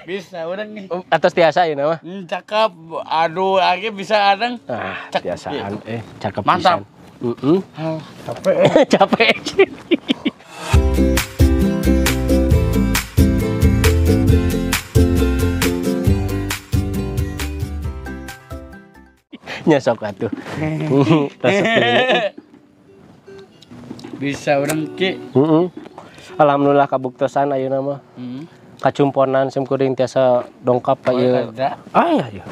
Bisa urang nih. Atos tiasa ieu mah. Cakep. Aduh, lagi bisa adeng. Ah, tiasaan cakep mantap. Pisan. Heeh. Capek. Capek. Nyesok atuh. Bisa urang ki. Heeh. Alhamdulillah kabuktosan ayeuna mah. Heeh. Kacumponan sim kuring tiasa dongkap ka ieu. Ah iya iya.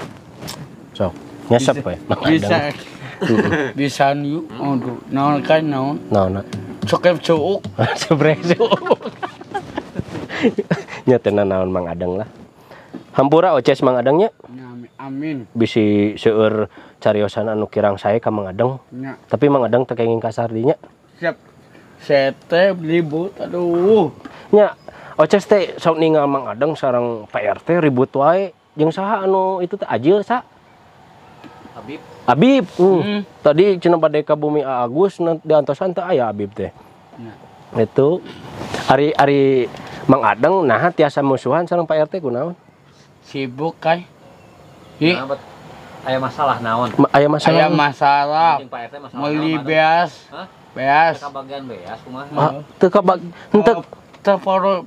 Sok, nyesep we. Bisa. Bisa yuk. Aduh, naon kan naon? Naon. Cokep cuuk. Sebrek cuuk. Nya teu naon Mang Adeng lah. Hampura Oces Mang Adengnya. Amin. Bisi seueur cariosan anu kirang sae ka Mang Adeng. Nya. Tapi Mang Adeng teu kenging kasar dinya. Siap. Sete ribut aduh. Nya Oces teh sok ningal Mang Adeng sareng Pak RT ribut wae. Jeung saha anu itu teh Ajil sa? Habib. Habib. Tadi cenah bade ka bumi Agus diantosan teh aya Habib teh. Nya. Itu ari ari Mang Adeng naha tiasa musuhan sareng Pak RT kunaon? Sibuk kai. Nah, aya masalah naon? Aya masalah. Aya masalah. Meuli beas. Beas. Teu kabagian beas kumaha? Teu kabag henteu teu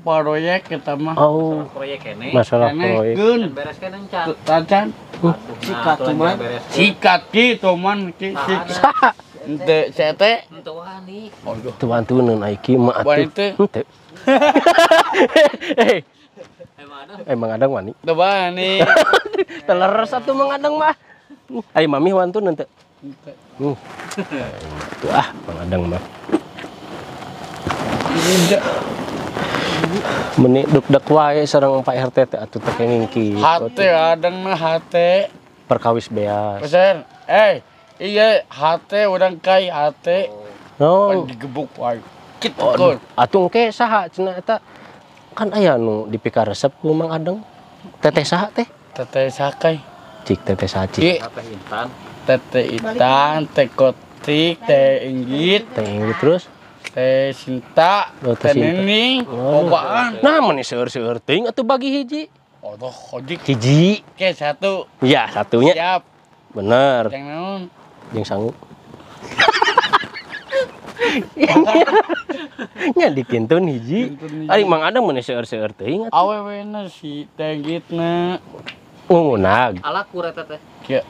proyek eta mah. Oh. Masalah proyek keneh. Masalah proyek. Beres keneh encan. Tacan. Sikat tuman. Sikat ki tuman ki. Henteu sete. Henteu wani. Aduh. Teu wantuneun ai ki mah atuh. Henteu. Emang Adeng wani. Teu wani. Teleres atuh Mang Adeng mah. Ai mami wantun henteu. Henteu. Tuh ah Mang Adeng mah. Meni duk-dek wae sareng Pak RT teh atuh teh kenging kitu. Hate Adeng mah hate. Perkawis beas. Peser. Iya hate urang kai hate. Oh. Digebuk wae. Kitu. Atuh engke saha cenah eta? Kan aya nu dipikaresep ku Mang Adeng. Teteh saha teh? Teteh saha kai? Cik teteh saha cik? Teteh Intan. Teteh Intan, teh Kotik, teh Inggit. Teh Inggit terus? Teh Sinta, teh Nining, obaan. Nah, meni seueur-seueur teuing atuh bagi hiji. Aduh, hojik. Hiji. Oke, satu. Ya, satunya. Siap. Bener. Jeung naon? Jeung sangu. Nya dikintun hiji. Ari Mang Adeng meni seueur-seueur teuing atuh. Awewena si teh Inggitna. Ngunag. Alakur eta teh. Kieu.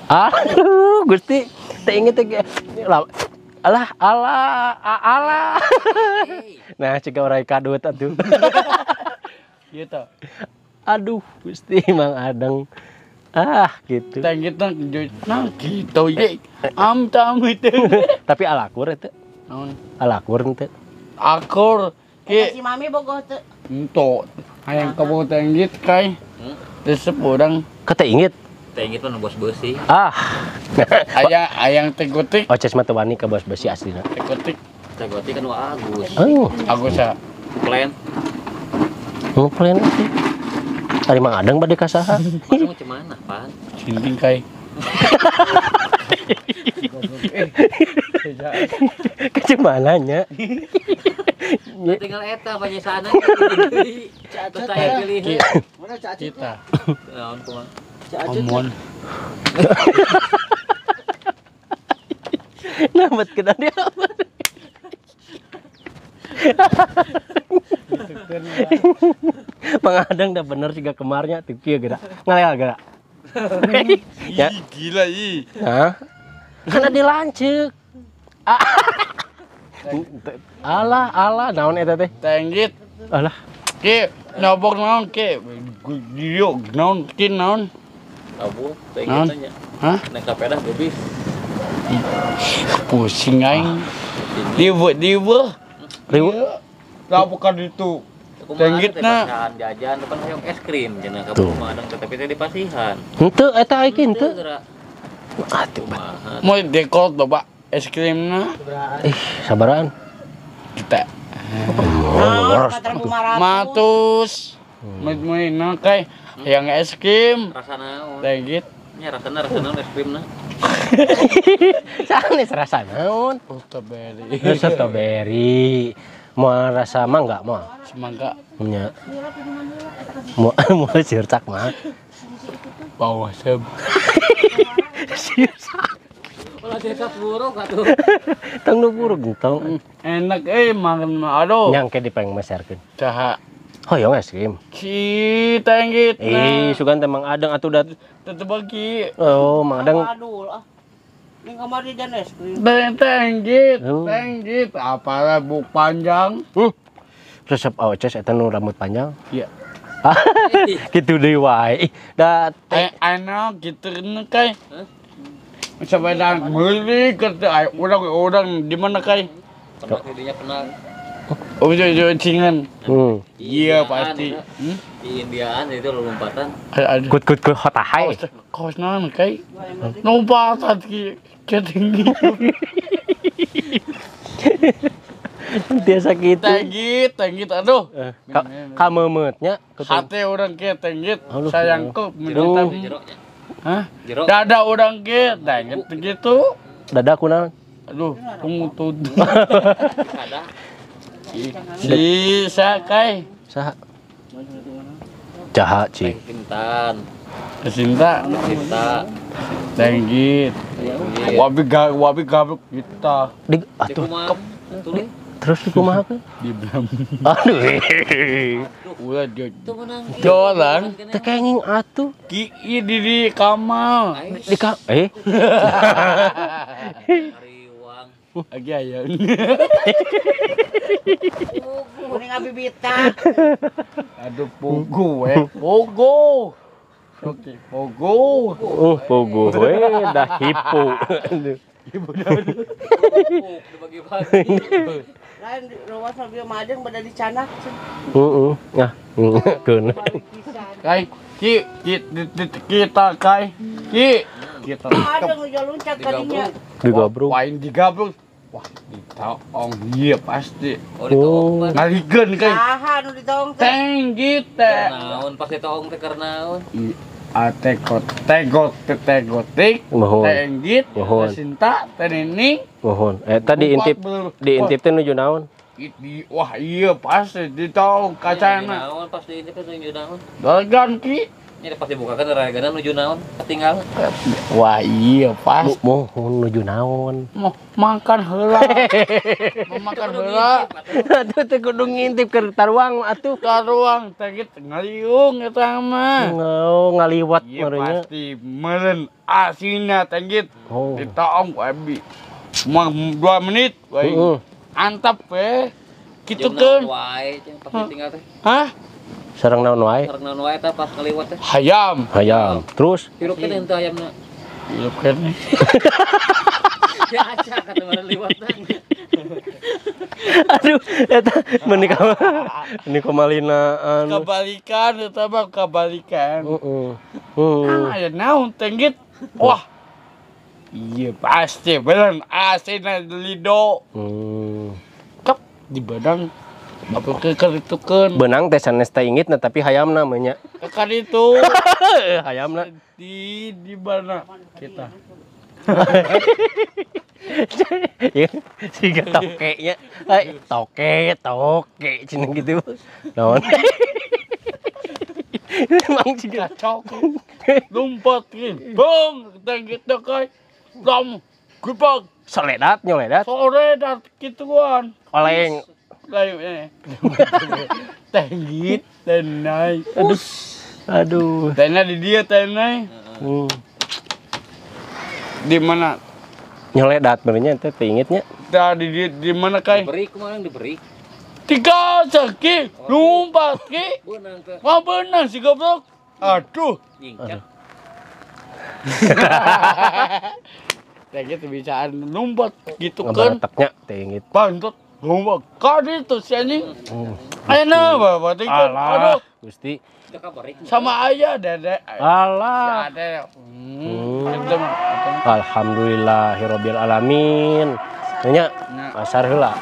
Aduh, Gusti, teh inget teh alah alah alah. Nah, cik orai kadut atuh. Ieu tah. Aduh, Gusti Mang Adeng. Ah, gitu. Teh Inggitna nah gitu ye. Am tam itu. Tapi alakur eta. Naon? Alakur henteu. Akur. Ki si mami bogoh teu. Henteu. Hayang kabogoh teh Inggit kai. Resep urang. Ka teh Inggit. Teh Inggit mah bos beusi. Ah. Aya ayang teh gotik. Oces mah teu wani ka bos beusi aslina. Teh gotik. Teh gotik kan wa Agus. Oh. Agus ya. Plan. Oh, plan atuh. Ari Mang Adeng bade ka saha? Maksudnya cemana, Pan? Sinting kai. Kecemana nya? Tinggal eta panyesaana terus saya pilih. Mana Cak Acut? Kita. Naon kumaha? Cak Acut. Omon. Nah, bet kena dia apa? Mang Adeng dah bener juga kemarnya tuh kieu geura. Ngalel geura. Ya. Gila ih. Hah? Karena dilanceuk. Alah, alah, naon eta teh? Teh Inggit. Alah. Ki, nyobok naon ki? Dieu naon ki naon? Abu, teh Inggit nya. Hah? Naik sepeda gebis. Pusing aing. Dieu dieu. Riweuh. Lah bukan itu. Teh Inggitna. Jajan depan hoyong es krim cenah ka Mang Adeng tapi teh dipasihan. Henteu eta ai ki henteu. Atuh, Mau dekot loba es krimna. Ih, sabaraan. Kita. Oh, matus. Mun kai yang es krim. Rasa naon? Teh Inggit. Nya rasana rasa naon es krimna? Sanes rasa naon? Strawberry. Strawberry. Moal rasa mangga moal. Semangka. Nya. Moal sircak mah. Bawah seb. Sircak. Ulah sircak buruk atuh. Tong nu buruk tong. Enak euy makan mah aduh. Nyangke dipengmeserkeun. Saha? Hoyong es krim. Si tenggit. Ih, sugan teh Mang Adeng atuh da tetep bagi. Oh, Mang Adeng. Aduh ah. Ning kamari dan es krim. Tenggit, tenggit. Apalah buk panjang. Resep aweces eta nu rambut panjang. Iya. Kitu deui wae. Da enak kitu kai. Sepeda meuli ke urang di mana kai? Pernah didinya pernah. Oh, cingan. Iya pasti. Di Indiaan itu lompatan. Kut kut kut hotahai. Kos naon kai? Lompatan ki tinggi. Biasa gitu. Tenggit, tenggit aduh. Kamemeutnya hate urang ke tenggit. Sayangku menita. Hah? Dada urang ke tenggit gitu. Dada kunaon? Aduh, tunggu. Dada. Si sakai. Saha? Jaha cing. Intan. Cinta. Cinta. Tenggit. Wabi gablok kita. Di atuh. Terus di kumaha ke? Di belam. Aduh. Ulah dia. Jalan. Teu kenging atuh. Ki di kamal. Di ka eh. Agi aya. Kuning abibita. Aduh pogo we. Pogo. Oke, pogo. Oh, pogo we dah hipo. Hipo dah. Dibagi-bagi. Lain ruas mobil madeng bada dicanak. Heeh. Nah, keun. Kai, ki kita kai. Ki kita. Madeng udah loncat kadinya. Digabruk. Wain digabruk. Wah, ditaong. Iya pasti. Oh, ditaong. Ngalikeun kai. Saha nu ditaong teh? Tenggit teh. Naon pas ditaong teh keur naon? Atekot tegot tegotik. Tenggit. Cinta teh. Mohon. Eta diintip diintip teh nuju naon? Wah, iya pasti ditaong kacana. Naon pas diintip teh nuju naon? Dagan ki. Ini pasti bukakan ragana nuju naon tinggal. Wah iya pas. Mohon nuju naon. Mau makan heula. Mau makan heula. Atuh teh kudu ngintip keur taruang atuh. Taruang teh kitu ngaliung eta mah. Oh, ngaliwat meureunnya. Pasti meureun asinna teh kitu. Ditaong ku abi. Mah 2 menit we. Antap we. Kitu keun. Wae pasti tinggal teh. Hah? Sareng naon wae? Sareng naon wae eta pas ngaliwat teh? Hayam. Hayam. Terus hirup keneh henteu hayamna. Hirup keneh. Ya aca kata mana liwat teh. Aduh, eta meuni kamalina anu. Kabalikan eta mah kabalikan. Heeh. Ah, aya naon tenggit. Wah. Iya pasti bener asina lido. Kep di badang apa ke karitukeun. Benang teh sanes teh ingitna tapi hayamna mah nya. Ka karitu. Hayamna di mana kita. Siga toke nya. Toke, toke cenah gitu. Naon? Emang siga cok. Lompat ki. Bong, tenggit teh kai. Lam, gepak. Soledat nyoledat. Soledat kituan. Oleng. Tenggit, tenai. Aduh. Aduh. Tenai di dia tenai. Di mana? Nyoledat benernya teh ingitnya. Tah di mana kai? Diberi kumaha diberi? Tiga seki, lompat ki. Beunang teh. Wah beunang si goblok. Aduh. Nyingcak. Tenggit bisaan lompat gitu kan. Ngabareteknya teh ingit. Pantot. Lompat kadi tuh si anjing. Ayeuna bapak teh aduh Gusti. Sama ayah dede. Alah. Alhamdulillahirabbil alamin. Nya pasar heula.